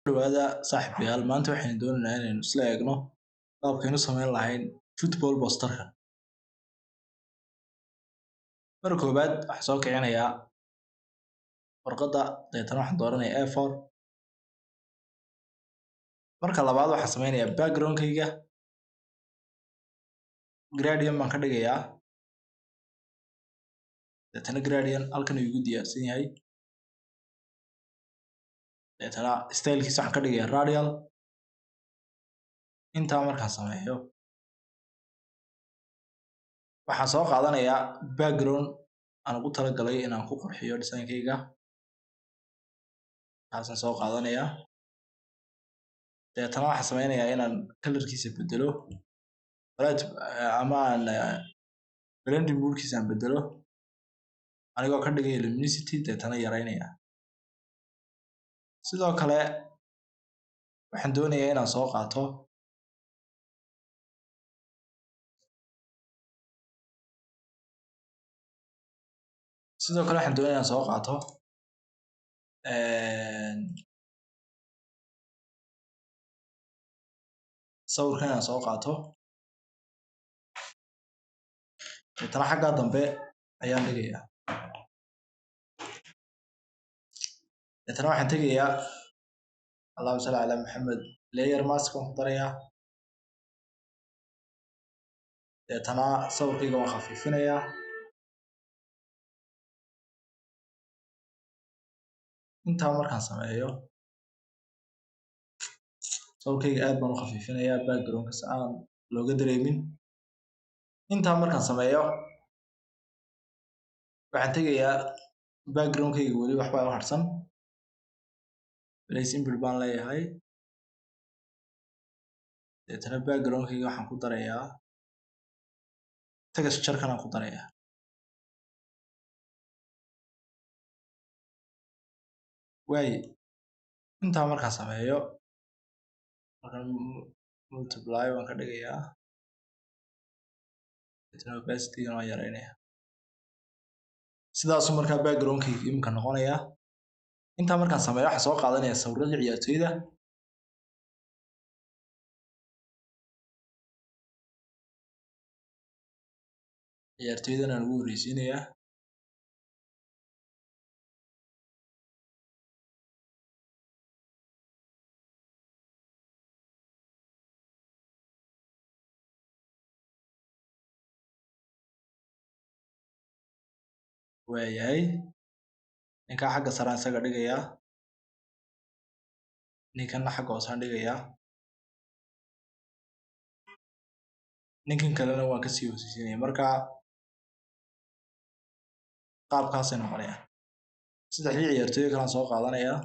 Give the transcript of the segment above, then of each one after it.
Dhawaada saaxiibayaal, maanta waxaynu doonaynaa inaynu isla eegno qaabkaynu samayn lahayn football posterka. Marka koowaad waxaan soo kicinayaa warqadda, deetana waxaan dooranayaa A4. Marka labaad waxaan sameynayaa background-kayga gradient baan ka dhigayaa, deetana gradient halkan ayuu igu diyaarsan yahay. Deetana stylekiisa waxaan ka dhigayaa radial. Intaa markaan sameeyo waxaan soo qaadanayaa background aan ugu talagalay inaan ku qurxiyo design-kayga, kaasaan soo qaadanayaa. Deetana waxaan sameynayaa inaan colorkiisa bedelo ama aan blending mode-kiisa aan bedelo anigoo ka dhigaya luminosity, deetana yareynaya. Sidoo kale waxaan doonayaa inaan soo qaato sidoo kale waxaan doonayaa inaan soo qaato sawirkan inaan soo qaato, deetana xaggaa dambe ayaan dhigayaa. Deetana waxaan tegayaa, Allahumma salli ala Muhammad, layer mask baan ku darayaa. Deetana sawirkayga waan khafiifinayaa. Intaa markaan sameeyo sawirkayga aad baan u khafiifinayaa, background-ka si aan looga dareemin. Intaa markaan sameeyo waxaan tegayaa background-kayga, weli waxbaa u harsan. Place input baan leeyahay. Deetana background-kayga waxaan ku darayaa texture-kan aan ku darayaa. Waay, intaa markaan sameeyo markaan multiply baan ka dhigayaa, deetana opacity-gana waan yareynayaa. Sidaasuu markaa background-kayga iminka noqonayaa. Intaa markaan sameeyo waxaan soo qaadanayaa sawirradii ciyaartoyda. Ciyaartoydana aan ugu horreysiinayaa. Waayahay, ninkaa xagga saraan isaga dhigayaa, ninkanna xagga hoosaan dhigayaa, ninkan kalena waan kasii hooseysiinaya. Marka qaabkaasay noqonayaan. Saddexdii ciyaartooy kalaan soo qaadanayaa.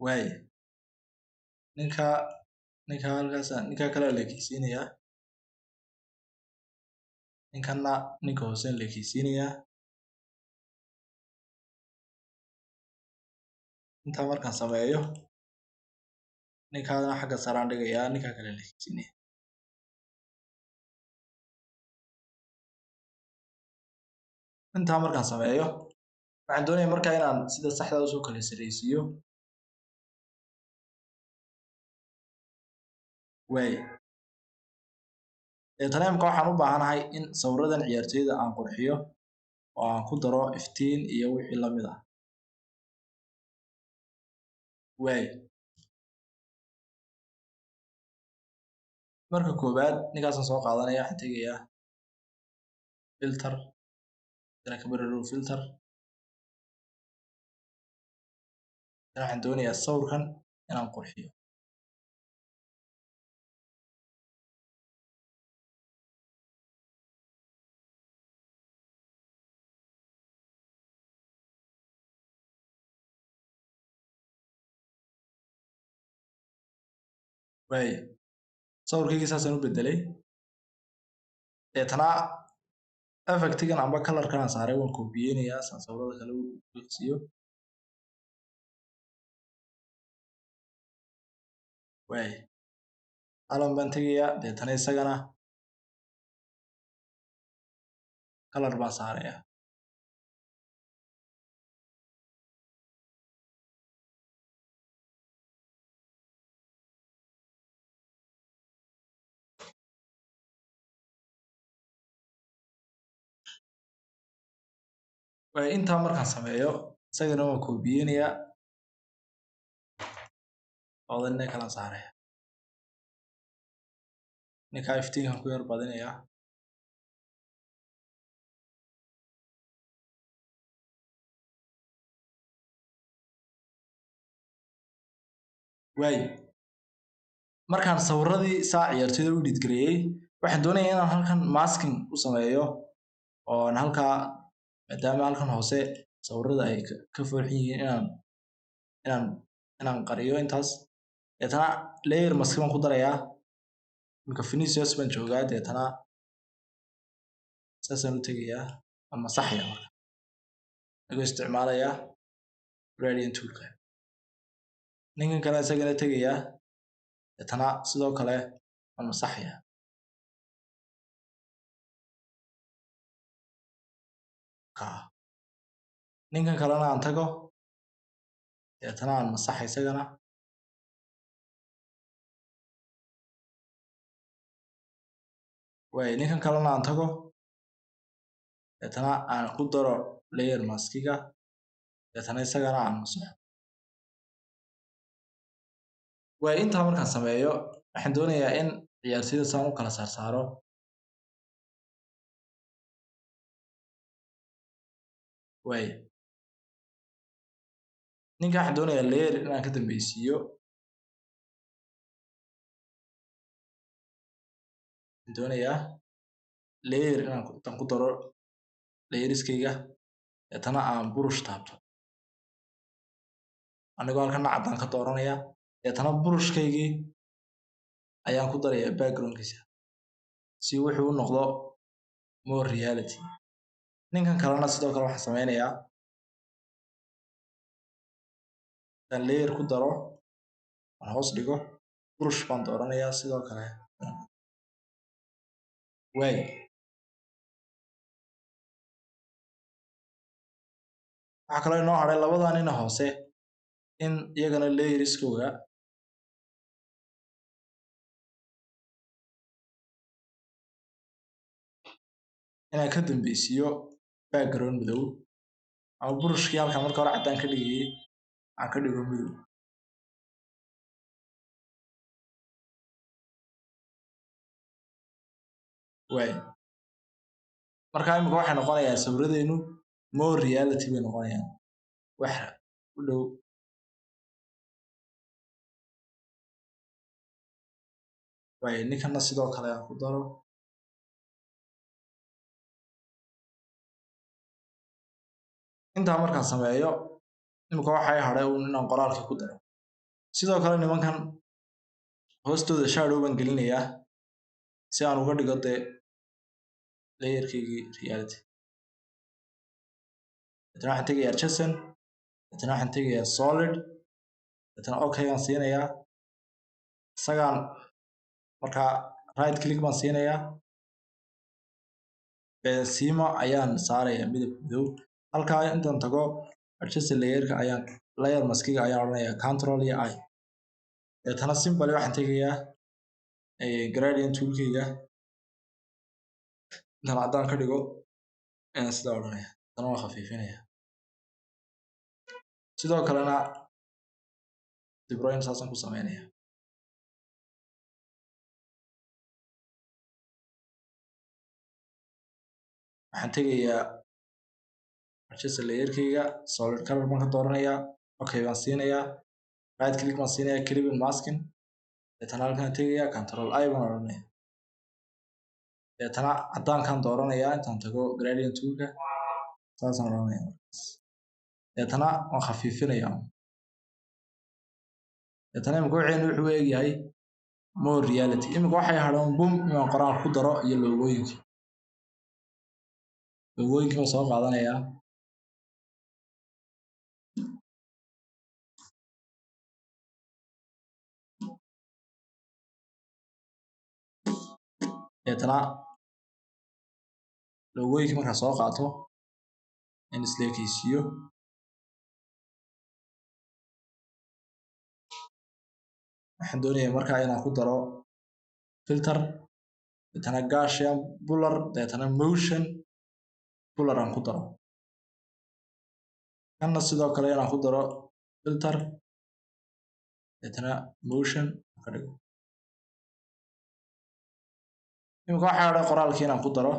Waay, ninka ninka halkaas ninka kale la ekeysiinayaa, ninkanna ninka hoose la ekeysiinayaa. Intaa markaan sameeyo ninkaana xagga saraan dhigayaa, ninka kale la ekeysiinaya. Intaa markaan sameeyo waxaan doonayaa markaa inaan sida saxda usoo kala sareysiiyo. Waay, deetana imika waxaan u baahanahay in sawirradan ciyaartoyda aan qurxiyo oo aan ku daro iftiin iyo wixii lamid ah. Waay, marka koowaad ninkaasaan soo qaadanaya, waxaan tegayaa filter, dana camera raw filter. Dana waxaan doonayaa sawirkan inaan qurxiyo. Waay, sawirkaygii saasaan u bedelay. Deetana Effectigan amba colorkan aan saaray waan koobiyeynayaa saan sawirada kale u fiiqsiiyo. Waay, Alan baan tegayaa, deetana isagana color baan saarayaa. Waay, intaa markaan sameeyo isagana waan koobiyeynayaa, labada nin kalaan saaraya. Ninkaa iftiinkan ku yar badinayaa. Waay, markaan sawiradii saa ciyaartoyda u edit gareeyey, waxaan doonayaa inaan halkan masking u sameeyo, oo aan halkaa, maadaama halkan hoose sawirada ay ka foolxun yihiin, inaan qariyo intaas. Deetana layer mask baan ku darayaa. Iminka Vinicius baan joogaa, deetana saasaan u tegayaa, waan masaxaya marka anigoo isticmaalaya gradient toolka. Ninkan kale isagana tegayaa, deetana sidoo kale waan masaxaya. Ka ninkan kalena aan tago, deetana aan masaxa isagana. Waay, ninkan kalena aan tago, deetana aan ku daro layer maskiga, deetana isagana aan masaxo. Waay, intaa markaan sameeyo waxaan doonayaa in ciyaartoyda saan u kala saarsaaro. Waay, ninka waxaan doonayaa layer inaan ka dambeysiiyo. Waxaan doonayaa layer inaan intaan ku daro layeriskayga, deetana aan burush taabto, anigoo halkan caddaan ka dooranaya. Deetana burushkaygii ayaan ku darayaa backgroundkiisa si wuxuu u noqdo more reality. Ninkan kalena sidoo kale waxaan sameynayaa intaan layer ku daro, aan hoos dhigo, burush baan dooranayaa sidoo kale. Waay, waxaa kaloo inoo hadhay labadaa nin hoose in iyagana layeriskooga inaan ka dambeysiiyo background madow, ama burushkii halkan marka hore caddaan ka dhigayay aan ka dhigo madow. Waay, marka imika waxay noqonayaa sawiradeenu more reality bay noqonayaan, wax u dhow. Waay, ninkana sidoo kale aan ku daro. Intaa markaan sameeyo imika waxay hadhay uun inaan qoraalkii ku daro. Sidoo kale nimankan hoostooda shadow baan gelinayaa si aan uga dhigo dee layerkaygii reality. Deetana waxaan tegayaa adjacent, deetana waxaan tegayaa solid, deetana okay baan siinayaa. Isagaan markaa right click baan siinayaa, benzema ayaan saarayaa midabka madow. Halkaa intaan tago adjacent layerka ayaan layer maskiga ayaan odhanayaa control iyo i. Deetana simply waxaan tegayaa gradient toolkayga, intaan caddaan ka dhigo ayaan sidaa odhanaya, deetana waan khafiifinaya. Sidoo kalena De Bruyne saasaan ku sameynaya. Waxaan tegayaa adjacent layerkayga, solid color baan ka dooranayaa, okay baan siinayaa, right click baan siinayaa, clipping masking. Deetana halkaan tegayaa, control i baan odhanaya. Deetana caddaankaan dooranayaa, intaan tago gradient toolka saasaan odhanaya markaas. Deetana waan khafiifinayaa. Deetana imika waxaynu wuxuu u egyahay more reality. Imika waxay hadhaan bum inaan qoraal ku daro iyo logooyinka. Logooyinkii baan soo qaadanayaa. Deetana logooyinkii markaan soo qaato in isleekaysiiyo. Waxaan doonayaa markaa inaan ku daro filter, deetana Gaussian blur, deetana motion blur aan ku daro. Kanna sidoo kale inaan ku daro filter, deetana motion ka dhigo. Imika waxaa hadhay qoraalkii inaan ku daro.